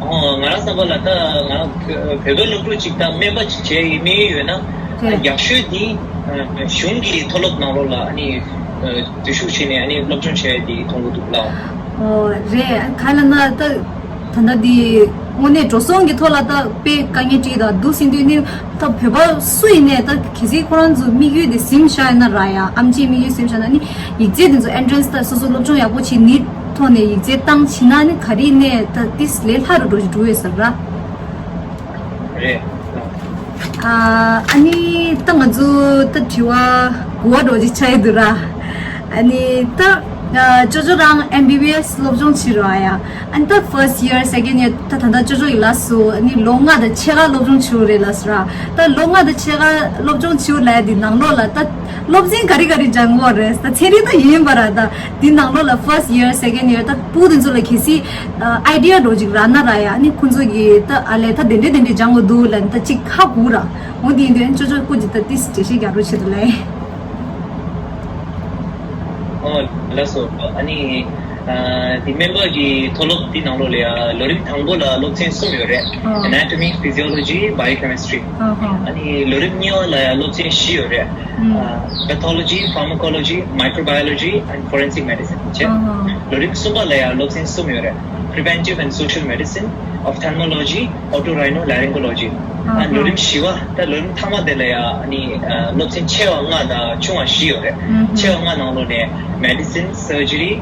ཨོ་ང་རང་བསམ་པ་ལ་ད་ང་རང་བོད་པའི་སློབ་ཕྲུག་ཅིག་ད་སྨན་པ་ཅིག་བྱེད་ཡི་དམིགས་ཡུལ་ཡོད་ན། ད་རེད། ཡག་ཤོས་དེ་གཞུང་གི་མཐོ་སློབ་ནང་ལོགས་ལ་ཨ་ནི་འཛུལ་ཞུགས་བྱས་ནས་ཨ་ནི་སློབ་སྦྱོང་བྱས་དེ་མཐོང་གི་འདུག་ལགས། ཨོ་རེད། ག་ལ་ན་ད་ད་ལྟ་དེ་དངོས་གནས་འགྲོ་སོང་གི་ཐོག་ལ་ད་དཔེ་དཀའ་ངལ་འཕྲད་ད་འདུག་ཟིན་དུས་ནི་ད་བོད་པ་སུ་ཡིན་ནས་ད་གལ་སྲིད་ཁོ་རང་ཚོ་དམིགས་ཡུལ་དེ་ཟིན་བཞག་ཡོད་ན་ར་ཡ། ཨེམ་ཆི་དམིགས་ཡུལ་ཟིན་བཞག་ན་ནི་ཡིག་ཚད་དེ་ཚོ་ཨེན་ཊི་རན་སི་ད་སོ་སོ་སློབ་སྦྱོང་ཡག་པོ་བྱེད་ནི་ཐོག་ནས་ཡིག་ཚད་བཏང་བྱེད་ན་ནི་ག་རེ་ནས་ད་ཏིས་ལས་སླ་རུ་འགྲོ་ཞིག་འགྲོ་ཡོད་ས་ར། རེད། ཨ་ཨ་ནི་ད་ང་ཚོ་ད་དྲི་བ་དགུ་བ་འགྲོ་ཅིག་ཆགས་ཡོད་འདུག་ར། ཨ་ནི་ད་ཅོ་ཅོ་རང་ཨེམ་བི་བི་ཨེས་སློབ་སྦྱོང་བྱེད་རོགས་ཨ་ཡ། ཨ་ནི་ད་ཕར་སི་ཡར་སེ་ཀེན་ཡར་ད་ད་ལྟ་ཅོ་ཅོ་ཡི་ལ་སོ་ཨ་ནི་ལོ་ལྔ་དང་ཕྱེད་ཀ་སློབ་སྦྱོང་བྱེད་རོགས་རེད་ལ་སོ་ར། ད་ལོ་ལྔ་དང་ཕྱེད་ཀ་སློབ་སྦྱོང་བྱེད་ལ་ཡ་དེ་ནང་ལོགས་ལ་ད། སློབ་ཚན་ག་རེ་ག་རེ་སྦྱང་དགོས་རེད། ད་ཚན་རིག་ད་ཡིན་པ་ར། ད་འདི་ནང་ལོགས་ལ་first year second year ད་ཕྲུ་གུ་དེ་ཚོ་ལ་གལ་སྲིད་ཨ་ཨའི་ཌི་ཡ་འདྲ་ཅིག་རག་ན་ར་ཡ། ཨ་ནི་ཁོང་ཚོ་གིས་ད་ཨ་ལས་ད་དེ་འདྲས་དེ་འདྲས་སྦྱང་དགོས་འདུག་ལབ་ནས་ད་ཅིག་ཧ་གོ་ར། འོ་དེ་ཡིན་དུས་ཨ་ནི་ཅོ་ཅོ་སྐུ་མཁྱེན་ད་ཏིས་འགྲེལ་བཤད་རྒྱག་རོགས་བྱེད་དང་ལེ། ཨོ་ལགས་སོ། ཨ་ནི་ཨ་འདི་སྨན་པ་གི་མཐོ་སློབ་འདི་ནང་ལོགས་ལ་ཡ་ལོ་རིམ་དང་པོ་ལ་སློབ་ཚན་གསུམ་ཡོད་རེད། ཨོ། Anatomy, Physiology, Biochemistry། ཨོ་ཧོ། ཨ་ནི་ལོ་རིམ་གཉིས་པ་ལ་ཡང་སློབ་ཚན་བཞི་ཡོད་རེད། ཨ་Pathology, Pharmacology, Microbiology and Forensic Medicine བྱས། ཨ་ཧ། ལོ་རིམ་གསུམ་པ་ལ་ཡང་སློབ་ཚན་གསུམ་ཡོད་རེད། Preventive and Social Medicine, Ophthalmology, Otorhinolaryngology། ཨ་ལོ་རིམ་བཞི་པ་ད་ལོ་རིམ་མཐའ་མ་དེ་ལ་ཡང་ཨ་ནི་ཨ་སློབ་ཚན་ཆེ་བ་ལྔ་དང་ཆུང་བ་བཞི་ཡོད་རེད། ཆེ་བ་ལྔ་ནང་ལོགས་ནས་Medicine, Surgery,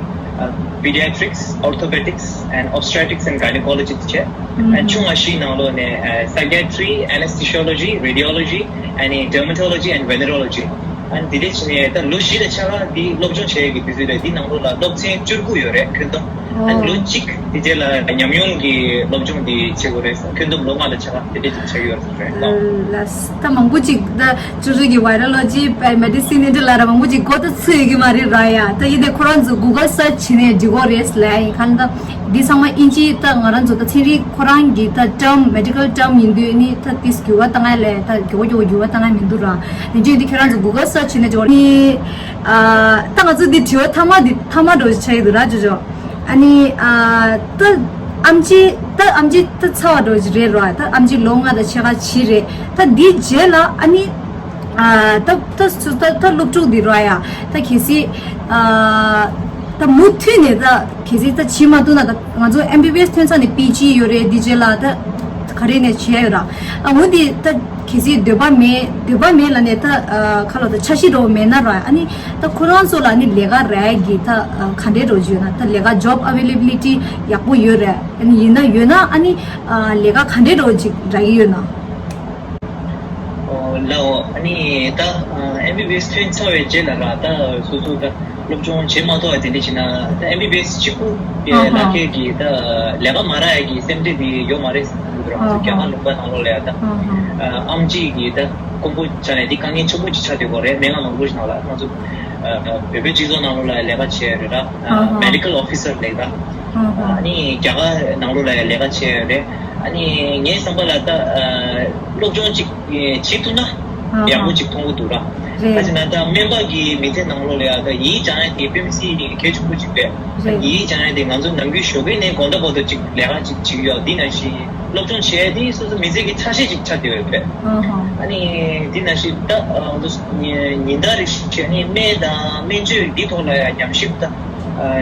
Pediatrics, Orthopedics and Obstetrics and Gynecology བྱས། ཨ་ཆུང་བ་བཞི་ནང་ལོགས་ནས་ཨ་Psychiatry, Anesthesiology, Radiology ཨ་ནི་Dermatology and Venereology། ཨ་ནི་དེ་འདྲས་བྱས་ནས་ད་ལོ་བཞི་ལ་ཆ་ལ་འདི་སློབ་སྦྱོང་བྱེད་ཡས་ཀྱི་དུས་ཚོད་རེད། འདི་ནང་ལོགས་ལ་སློབ་ཚན་བཅུ་དགུ་ཡོད་རེད་ཁྱོན་བསྡོམས། ཨ་ནི་ལོ་གཅིག་དེ་རྗེས་ལ་ཉམས་མྱོང་གི་སློབ་སྦྱོང་འདི་བྱེད་དགོས་རེད། ཁྱོན་བསྡོམས་ལོ་ལྔ་ལ་ཆ་ལ་དེ་འདྲས་ཅིག་ཆགས་ཡོད་རེད། ལགས། ད་མང་པོ་ཅིག་ད་ཅོ་ཅོ་གི་Virology, Medicine འདི་ལ་ར་མང་པོ་ཅིག་གོ་ད་ཚོད་ཡོད་ཀྱི་མ་རེད་ར་ཡ། ད་ཡིན་ནའི་ཁོ་རང་ཚོ་Google search བྱས་ནས་འབྲི་དགོས་རེད་ལབ་ཡིན་ཁ་ན། ད་འདི་ཚང་མ་དབྱིན་ཇི་ད་ང་རང་ཚོ་ད་ཚན་རིག་ཁོ་རང་གི་ད་term, medical term ཡིན་དུས་ནི་ད་ཏིས་འགྱུར་བ་བཏང་ཡ་ལས་ད་མགྱོགས་མགྱོགས་འགྱུར་བ་བཏང་ཡ་མི་འདུག་ར། ཡིན་དུས་འདི་ཁྱེད་རང་ཚོ་Google search བྱས་ནས་འབྲི་དགོས་རེད། ནི་ཨ་ད་ང་ཚོ་འདི་དྲི་བ་མཐའ་མ་འདི་མཐའ་མ་འདྲ་བོ་ཞིག་ཆགས་ཡོད་འདུག་ར་ཅོ་ཅོ། ཨ་ནི་ཨ་ད་ཨེམ་ཆི་ད་ཨེམ་ཆི་ད་ཚར་བ་འདྲ་བོ་ཞིག་རེད་ར། ད་ཨེམ་ཆི་ལོ་ལྔ་དང་ཕྱེད་ཀ་བྱས་རེད། ད་འདིའི་རྗེས་ལ་ཨ་ནི་ཨ་ད་ད་ད་ད་སློབ་ཕྲུག་འདི་ར་ཡ་ད་གལ་སྲིད་ཨ་ད་མུ་མཐུད་ནས་ད་གལ་སྲིད་ད་བྱེད་མ་ཐུབ་ན་ད་ང་ཚོ་ཨེམ་བི་བི་ཨེས་ཐོན་ཚར་ནས་པི་ཇི་ཡོད་རེད། འདིའི་རྗེས་ལ་ད་ག་རེ་ནས་བྱེད་ཡ་ཡོད་ར། ཨ་འོ་འདི་ད་གལ་སྲིད་འདོད་པ་མེད་འདོད་པ་མེད་ལབ་ནས་ད་ཨ་ཁ་ལོ་ད་འཆར་གཞི་འདྲ་བོ་མེད་ན་ར། ཨ་ནི་ད་ཁོ་རང་ཚོ་ལ་ནི་ལས་ཀ་རག་གི་ད་ཨ་ག་འདྲས་འདྲ་བོ་ཅིག་ཡོད་ན། ད་ལས་ཀ་job availability ཡག་པོ་ཡོད་རེད། ཨ་ནི་ཡིན་ན་ཡོད་ན་ཨ་ནི་ཨ་ལས་ཀ་ག་འདྲས་འདྲ་བོ་ཅིག་རག་གི་ཡོད་ན། ཨོ་ལགས། ཨོ་ཨ་ནི་ད་ཨ་ཨེམ་བི་བི་ཨེས་ཐོན་ཚར་བའི་རྗེས་ལ་ར་ད་སོ་སོ་ད་སློབ་སྦྱོང་བྱེད་མ་ཐུབ་པ་དེ་འདྲ་བྱས་ན་ད་ཨེམ་བི་བི་ཨེས་གཅིག་པུ་ཨ་ཧ། ལག་ཁྱེར་གྱི་ད་ལས་ཀ་མ་རག་ཡ་གི་སེམས་ཁྲལ་དེ་ཡོད་མ་རེད་ཟེར་གྱི་འདུག་ར། ང་ཚོ་ཨ་ཧ། རྒྱ་གར་ལུང་པ་ནང་ལོགས་ལ་ཡ་ད་ཨ་ཧ། ཨ་ཨེམ་ཆི་གི་ད་ཀོང་པོ་ཆ་ནས་འདི་དཀའ་ངལ་ཆེན་པོ་ཅིག་ཆགས་བསྡད་ཡོད་རེད། སྨན་ཁང་མང་པོ་ཞིག་ནང་ལ་ང་ཚོ་ཨ་བོད་པའི་སྤྱི་ཚོགས་ནང་ལོགས་ལ་ལས་ཀ་བྱས་ཡོད་རེད་ར། ཨ་ཧ། མེ་ཌི་ཀལ་ཨོ་ཕི་སར་ལས་ཀ་ཨ་ཧ། ཨ་ནི་རྒྱ་གར་ནང་ལོགས་ལ་ཡ་ལས་ཀ་བྱས་ཡོད་རེད། ཨ་ནི་ངའི་བསམ་པ་ལ་ད་ཨ་སློབ་སྦྱོང་ཅིག་བྱེད་ཐུབ་ན་ཨ་ཡག་པོ་ཅིག་མཐོང་གི་འདུག་ར། རེད། ད་ཅི་ན་ད་སྨན་པ་གི་མི་ཚེ་ནང་ལོགས་ལ་ཡ་ད་ཡིག་སྦྱང་ཡ་དེ་དཔེ་མི་སྲིད་གལ་ཆེན་པོ་ཅིག་རེད། རེད། ཡིག་སྦྱང་ཡ་དེ་ང་ཚོ་ནམ་རྒྱུན་ཞོགས་ཀས་ནས་དགོང་དག་བར་དུ་ཅིག་ལས་ཀ་ཅིག་བྱེད་ཀྱི་ཡོད། འདི་ནང་བཞིན་སློབ་སྦྱོང་བྱེད་ཡ་དེ་སོ་སོ་མི་ཚེ་གི་ཆ་ཤས་ཅིག་ཆགས་བསྡད་ཡོད་རེད། ཨ་ཧ། ཨ་ནི་འདི་ནང་བཞིན་ད་ང་ཚོ་ཉིན་ལྟར་རེ་བཞིན་བྱས་ནས་སྨན་དང་སྨན་བཅོས་འདི་ཐོག་ལ་ཡ་ཉམས་ཞིབ་ད།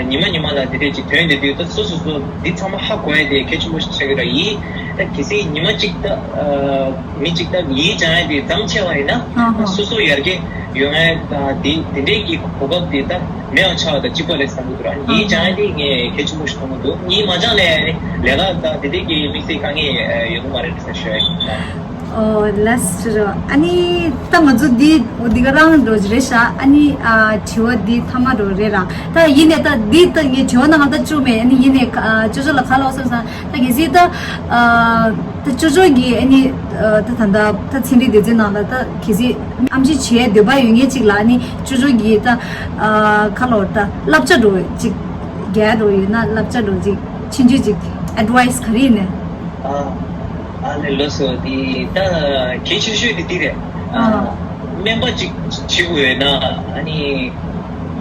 ཉི་མ་ཉི་མ་ལ་དེ་འདྲས་ཅིག་ཐོན་བསྡད་དུས་ད་སོ་སོ་སོ་འདི་ཚང་མ་ཧ་གོ་ཡ་དེ་གལ་ཆེན་པོ་ཞིག་ཆགས་ཀྱི་རེད། ཡིན་ད་གལ་སྲིད་ཉི་མ་གཅིག་ད་མི་གཅིག་ད་ཡིག་སྦྱང་ཡ་དེ་མཚམས་ཆད་པ་ཡིན་ན་ཨ་ཧ། སོ་སོ་ཡར་རྒྱས་ཡོང་ཡ་དེ་དེ་འདྲས་ཀྱི་གོ་སྐབས་དེ་ད་མེད་པ་ཆགས་པ་དང་གཅིག་པ་རེད་བསམ་གྱི་འདུག་ར། ཡིག་སྦྱང་ཡ་དེ་ངས་གལ་ཆེན་པོ་ཞིག་མཐོང་གི་འདུག་ཡིག་མ་སྦྱངས་ལས་ལས་ཀ་ད་དེ་འདྲས་ཀྱི་དམིགས་བསལ་དཀའ་ངལ་ཡོང་གི་མ་རེད་ཟེར་ཞུ་ཡ་ཡིན། ཨོ་ལགས་སོ། ཨ་ནི་ད་ང་ཚོ་འདི་འོ་འདི་ག་རང་འགྲོ་རེད་ཤག་ཨ་ནི་ཨ་དྲི་བ་འདི་མཐའ་མ་འགྲོ་རེད་ར། ད་ཡིན་ནའི་ད་འདི་ད་ངས་དྲི་བ་ནང་ད་བཅུག་མེད། ཨ་ནི་ཡིན་ནའི་ཨ་ཅོ་ཅོ་ལ་ག་ལབ་སོང་ཟེར་ན། ད་གལ་སྲིད་ད་ཨ་ད་ཅོ་ཅོ་གི་ཨ་ནི་ཨ་ད་ད་ད་ད་ཚན་རིག་སྡེ་ཚན་ནང་ལ་ད་གལ་སྲིད་ཨེམ་ཆི་བྱེད་འདོད་པ་ཡོད་མཁན་ཅིག་ལ། ཨ་ནི་ཅོ་ཅོ་གི་ད་ཨ་ག་ལབ་ད་བསླབ་བྱ་འགྲོ་ཅིག་རྒྱག་འགྲོ་ཡོད་ན། བསླབ་བྱ་འགྲོ་ཅིག་ཆུང་ཆུང་ཅིག་ཨེཌ་ཝའི་སི་ག་རེ་ཡིན་ནའི། ཨ་ཨ་ལེ་ལགས་སོ། འདི་ད་གལ་ཆེ་ཤོས་དེ་འདི་རེད། ཨ། སྨན་པ་ཅིག་བྱེད་དགོས་ཡོད་ན། ཨ་ནི་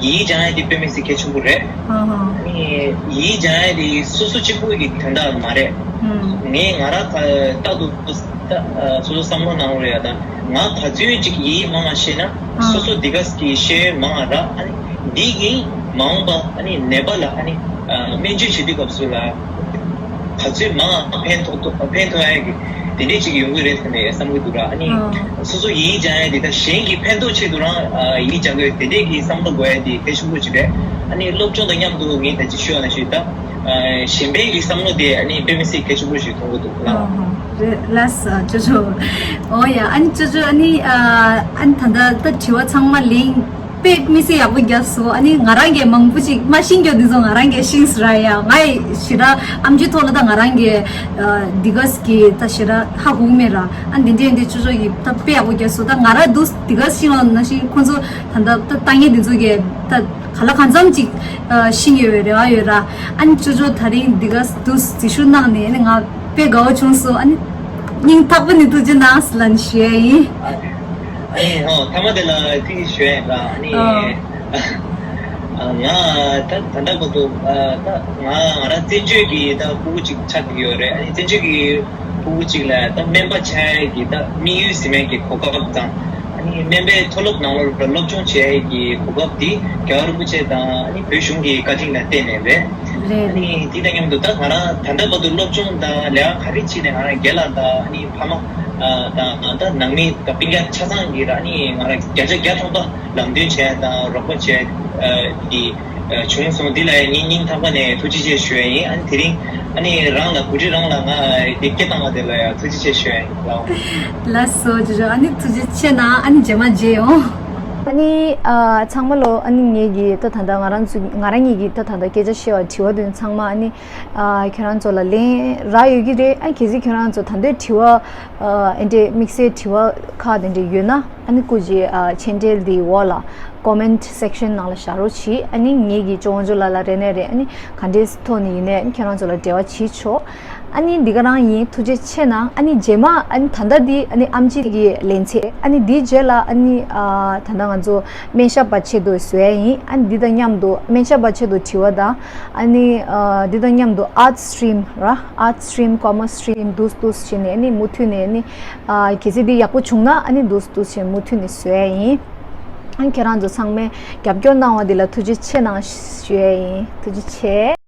ཡིག་སྦྱང་ཡ་དེ་དཔེ་མི་སྲིད་གལ་ཆེན་པོ་རེད། ཨ་ནི་ཡིག་སྦྱང་ཡ་དེ་སོ་སོ་གཅིག་པུ་གི་དོན་དག་མ་རེད། ངས་ང་རང་ད་ལྟ་དུ་ད་སོ་སོ་བསམ་བློ་གནང་རོགས་ཡ། ད་ང་ག་ཚོད་ཅིག་ཡིག་མང་བ་ཤེས་ན། སོ་སོ་འདི་ག་གི་ཤེས་ཡོན་མང་བ་རག་ཨ་ནི་འདི་གིས་མ་འོངས་པ་ཨ་ནི་ནད་པ་ལ་ཨ་ནི་ཨ་སྨན་བཅོས་བྱེད་དུས་སྐབས་སུ་ལ་ག་ཚོད་མང་ཕན་ཐོགས་ཐོགས་ཕན་ཐོགས་ཡ་གི་དེ་འདྲས་ཅིག་ཡོང་གི་རེད་ཟེར་ནས་བསམ་གི་འདུག་ར། ཨ་ནི་ཨ་སོ་སོ་ཡིག་སྦྱང་ཡ་དེ་ད་གཞན་གྱི་ཕན་ཐོགས་ཆེད་དུ་རང་ཨ་ཡིག་སྦྱང་དགོས་དེ་འདྲས་ཀྱི་བསམ་བློ་དགོས་ཡ་དེ་གལ་ཆེན་པོ་ཅིག་རེད། ཨ་ནི་སློབ་སྦྱོང་དང་མཉམ་དུ་ངས་ད་ཅིག་ཞུ་བ་ནང་བཞིན་ད་ཨ་གཞན་ཕན་གྱི་བསམ་བློ་དེ་ཨ་ནི་དཔེ་མི་སྲིད་གལ་ཆེན་པོ་ཞིག་མཐོང་གི་འདུག་ལགས། ཨ་ཧ། རེད་ལགས་སོ་ཅོ་ཅོ། ཨོ་ཡ། ཨ་ནི་ཅོ་ཅོ་ཨ་ནི་ཨ་ཨ་ནི་ད་ལྟ་ད་དྲི་བ་ཚང་མ་ལན་དཔེ་མི་སྲིད་ཡག་པོ་རྒྱབ་སོང་། ཨ་ནི་ང་རང་གིས་མང་པོ་ཅིག་མ་ཤེས་རྒྱུ་འདི་ཚོ་ང་རང་གིས་ཤེས་སོང་ར། ཡ་ང་ཡི་ཞེ་དྲག་ཨེམ་ཆི་ཐོག་ལ་ད་ང་རང་གིས་ཨ་འདི་ག་གི་ད་ཞེ་དྲག་ཧ་གོ་མེད་ར། ཨ་ནི་འདི་འདྲས་འདི་ཅོ་ཅོ་གིས་ད་དཔེ་ཡག་པོ་རྒྱབ་སོང་། ད་ང་རང་འདུག་འདི་ག་ཤེས་པ་ནང་བཞིན་ཁོང་ཚོ་ད་ད་ད་ལྟ་ངས་འདི་ཚོ་གིས་ད་ག་ལ་གང་འཚམ་ཅིག་ཨ་ཤེས་ཡོད་པའི་རེ་བ་ཡོད་ར། ཨ་ནི་ཅོ་ཅོ་ད་རིང་འདི་ག་འདུག་འཛུལ་ཞུགས་གནང་ནས་ཨ་ནི་ང་དཔེ་དགའ་བོ་བྱུང་སོང་། ཨ་ནི་སྙིང་ཐག་པ་ནས་ཐུགས་རྗེ་གནང་ཟེར་ལབ་ནས་ཞུ་ཡ་ཡིན། ཨ་ནི་ཨོ་མཐའ་མ་དེ་ལ་ཐུགས་རྗེ་ཆེ་ཞུ་ཡ་ཡིན་ལ། ཨ་ནི་ཨ་ང་ད་ད་ལྟ་བར་དུ་ཨ་ད་ང་ང་རང་བཙན་བྱོལ་གྱི་ད་ཕྲུ་གུ་ཅིག་ཆགས་ཀྱི་ཡོད་རེད། ཨ་ནི་བཙན་བྱོལ་གྱི་ཕྲུ་གུ་ཅིག་ལ་ད་སྨན་པ་ཆགས་ཡ་གི་ད་དམིགས་ཡུལ་ཟིན་མཁན་གྱི་གོ་སྐབས་དང་། ཨ་ནི་སྨན་པའི་མཐོ་སློབ་ནང་ལོགས་ལ་སློབ་སྦྱོང་བྱེད་ཡ་གི་གོ་སྐབས་དེ་རྒྱལ་བ་རིན་པོ་ཆེ་དང་ཨ་ནི་བོད་གཞུང་གི་བཀའ་དྲིན་ལ་བརྟེན་ནས་རེད། རེད། ཨ་ནི་དེ་དང་མཉམ་དུ་ད་ང་རང་ད་ལྟ་བར་དུ་སློབ་སྦྱོང་དང་ལས་ཀ་ག་རེ་བྱས་ནས་ང་རང་རྒན་ལགས་དང་ཨ་ནི་ཕ་མ་ཨ་དང་ད་ནང་མི་དང་སྤུན་ཀྱག་ཆ་ཚང་གིས་ར་ཨ་ནི་ང་རང་བརྒྱ་ཆ་བརྒྱ་ཐམ་པ་ལམ་སྟོན་བྱས་དང་རོགས་པ་བྱས་ཨ་གི་ཨ་བྱུང་སོང་། འདི་ལ་ཡང་ངས་སྙིང་ཐག་པ་ནས་ཐུགས་རྗེ་ཆེ་ཞུ་ཡ་ཡིན། ཨ་ནི་དེ་རིང་ཨ་ནི་རང་ལ་གོ་སྒྲིག་རང་ལ་ང་དེ་སྐད་བཏང་བ་དེ་ལ་ཡང་ཐུགས་རྗེ་ཆེ་ཞུ་ཡ་ཡིན་ལགས། ལགས་སོ་ཅོ་ཅོ། ཨ་ནི་ཐུགས་རྗེ་ཆེ་གནང་། ཨ་ནི་རྗེས་མ་མཇལ་ཡོང་། ཨ་ནི་ཨ་ཚང་མ་ལོ། ཨ་ནི་ངེད་ཀྱིས་ད་ད་ལྟ་ང་རང་ཚོ་ང་རང་ཉིད་ཀྱིས་ད་ད་ལྟ་སྐད་ཆ་བཤད་པ་དྲི་བ་དོན་ཚང་མ་ཨ་ནི་ཨ་ཁྱོད་རང་ཚོ་ལ་ལན་རག་ཡོད་ཀྱི་རེད། ཨ་གལ་སྲིད་ཁྱོད་རང་ཚོ་ད་ལྟའི་དྲི་བ་ཨ་ཨེ་འདྲས་དམིགས་བསལ་དྲི་བ་ཁག་དེ་འདྲས་ཡོད་ན། ཨ་ནི་སྐུ་མཁྱེན་ཨ་མཆན་འགྲེལ་འདིའི་འོག་ལ་ཀོ་མེན་ཊི་སེག་ཤན་ནང་ལ་བཞག་རོགས་གྱིས། ཨ་ནི་ངེད་ཀྱིས་ཅོ་ཝང་ཅོ་ལགས་ལ་རེད་ནས་རེད། ཨ་ནི་ག་འདྲས་ཐོག་ནས་ཡིན་ནའི་ཨ་ནི་ཁྱེད་རང་ཚོ་ལ་འབྲེལ་བ་བྱེད་ཆོག་ཨ་ནི་འདི་ག་རང་ཡིན། ཐུགས་རྗེ་ཆེ་གནང་། ཨ་ནི་རྗེས་མ་ཨ་ནི་ད་ལྟ་འདི་ཨ་ནི་ཨེམ་ཆི་གི་ལན་ཚད། ཨ་ནི་འདིའི་རྗེས་ལ་ཨ་ནི་ཨ་ད་ལྟ་ང་ཚོ་སྨན་ཞབས་པ་ཆེད་དུ་བཟོ་ཡ་ཡིན། ཨ་ནི་འདི་དང་མཉམ་དུ་སྨན་ཞབས་པ་ཆེད་དུ་དྲི་བ་དང་། ཨ་ནི་ཨ་འདི་དང་མཉམ་དུ་ཨར་ཊི་སི་ཊི་རིམ་ར། ཨར་ཊི་སི་ཊི་རིམ། ཀོ་མར་སི་ཊི་རིམ། འདུག་འདུག་བྱས་ནས་ཨ་ནི་མུ་མཐུད་ནས་ཨ་ནི་ཨ་གལ་སྲིད་འདི་ཡག་པོ་བྱུང་ན་ཨ་ནི་འདུག་འདུག་བྱས་མུ་མཐུད་ནས་བཟོ་ཡ་ཡིན། ཨ་ནི་ཁྱེད་རང་ཚོ་ཚང་མས་རྒྱབ་སྐྱོར་གནང་བ་འདི་ལ་ཐུགས་རྗེ་ཆེ་གནང་ཞུ་ཡ་ཡིན། ཐུགས་རྗེ་ཆེ།